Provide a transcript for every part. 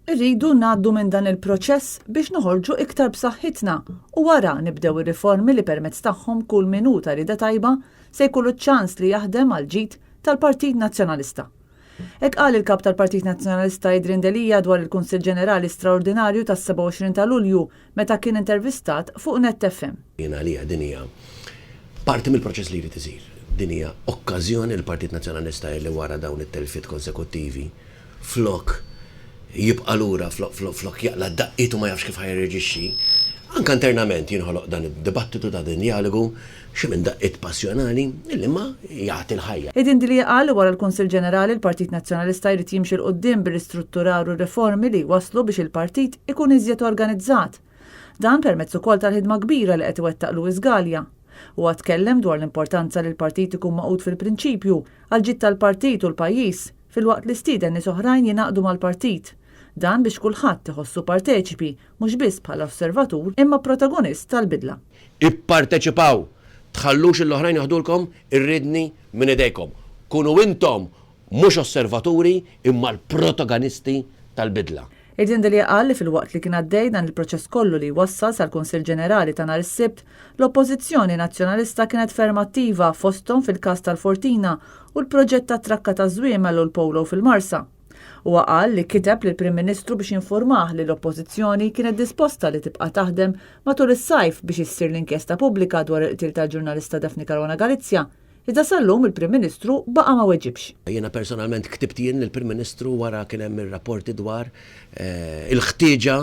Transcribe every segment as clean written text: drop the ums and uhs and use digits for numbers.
Irridu ngħaddu minn dan il-proċess biex noħorġu iktar b'saħħitna u wara nibdew ir-riformi li permezz tagħhom kull min hu ta' rieda tajba se jkollu ċ-ċans li jaħdem għall-ġid tal-Partit Nazzjonalista. Hekk qal il-Kap tal-Partit Nazzjonalista Adrian Delia dwar il-Kunsill Ġenerali Straordinarju tas-27 ta' Lulju meta kien intervistat fuq Net FM. Jien għalija din hija parti mill-proċess li jrid isir. Din hija okkażjoni l-Partit Nazzjonalista li wara dawn it-telfiet konsekuttivi flok jibqa' lura, flok jaqla' daqqiet u ma jafx kif ħa jirreġixxi, anke internament jinħoloq dan id-dibattitu, dan id-djalogu, xi minn daqqiet passjonali, illi imma jagħti l-ħajja. Adrian Delia qal li wara l-Kunsill Ġenerali l-Partit Nazzjonalista jrid jimxi 'l quddiem bir-ristrutturar u r-riformi li jwasslu biex il-partit ikun iżjed organizzat. Dan permezz ukoll tal-ħidma kbira li qed iwettaq Louis Galea. Huwa tkellem dwar l-importanza li l-partit ikun magħqud fil-prinċipju, għall-ġid tal-partit u l-pajjiż, filwaqt li stieden nies oħrajn jingħaqdu mal-partit. Dan biex kulħadd iħossu parteċipi, mhux biss bħala osservatur imma protagonist tal-bidla. Ipparteċipaw! Tħallux lill-oħrajn joħdulkom ir-riedni minn idejkom. Kunu intom mhux osservaturi imma l-protaganisti tal-bidla. Adrian Delia qal li filwaqt li kien għaddej dan il-proċess kollu li jwassal sal-Kunsill Ġenerali ta' nhar is-Sibt, l-Oppożizzjoni Nazzjonalista kienet ferm attiva fosthom fil-każ tal-Fortina u l-proġett tat-trakka taż-żwiemel u l-polo fil-Marsa. Huwa qal li kiteb lill-Prim Ministru biex jinfurmah li l-Oppożizzjoni kienet disposta li tibqa' taħdem matul is-sajf biex issir l-inkjesta pubblika dwar il-qtil tal-ġurnalista Daphne Caruana Galizia, iżda sal-lum il-Prim Ministru baqa' ma weġibx. Jiena personalment ktibt jien lill-Prim Ministru wara kien hemm ir-rapporti dwar il-ħtieġa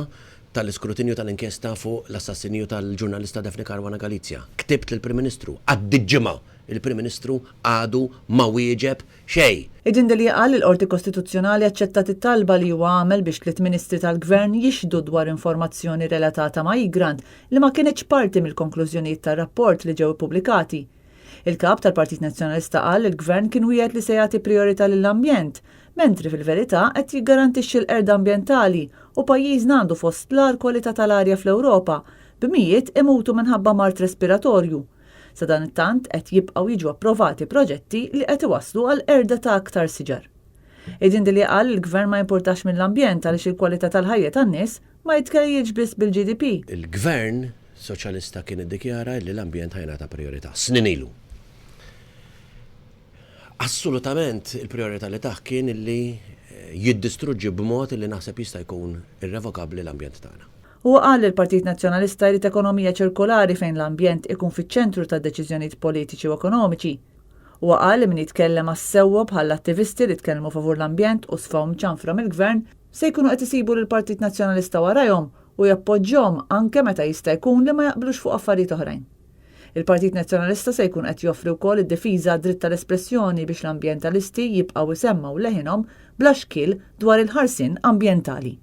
tal-iskrutinju tal-inkjesta fuq l-assassinju tal-ġurnalista Daphne Caruana Galizia. Ktibt lill-Prim Ministru. Għaddiet ġimgħa! Il-Prim Ministru għadu ma wieġeb xejn! Adrian Delia qal li l-Qorti Kostituzzjonali aċċettat it-talba li huwa għamel biex tliet Ministri tal-Gvern jixhdu dwar informazzjoni relatata ma' Egrant li ma kinitx parti mill-konklużjonijiet tar-rapport li ġew ippubblikati. Il-Kap tal-Partit Nazzjonalista qal li l-Gvern kien wiegħed li se jagħti prijorità lill-ambjent, mentri fil-verità qed jiggarantixxi l-qerda ambjentali u pajjiżna għandu fost l-agħar kwalità tal-arja fl-Ewropa, b'mijiet imutu minħabba mard respiratorju. Sadanittant qed jibqgħu jiġu approvati proġetti li qed iwasslu għall-qerda ta' aktar siġar. Adrian Delia qal li l-Gvern ma jimpurtax mill-ambjent għaliex il-kwalità tal-ħajja tan-nies ma jitkejjilx biss bil-GDP. Il-Gvern Soċjalista kien iddikjara li l-ambjent ħa jingħata prijorità snin ilu. Assolutament il-prijorità li tah kien li jiddistruġġi b'mod li naħseb jista' jkun irrevokabbli l-ambjent tagħna. Huwa qal li l-Partit Nazzjonalista jrid ekonomija ċirkolari fejn l-ambjent ikun fiċ-ċentru tad-deċiżjonijiet politiċi u ekonomiċi. Huwa qal li min jitkellem għas-sewwa bħall-attivisti li tkellmu favur l-ambjent u sfaw mċanfra mill-Gvern se jkunu qed isibu lill-Partit Nazzjonalista warajhom u jappoġġjhom anke meta jista' jkun li ma jaqblux fuq affarijiet oħrajn. Il-Partit Nazzjonalista se jkun qed joffri wkoll id-difiża għad-dritt tal-espressjoni biex l-ambjentalisti jibqgħu jsemmgħu leħinhom bla xkiel dwar il-ħarsien ambjentali.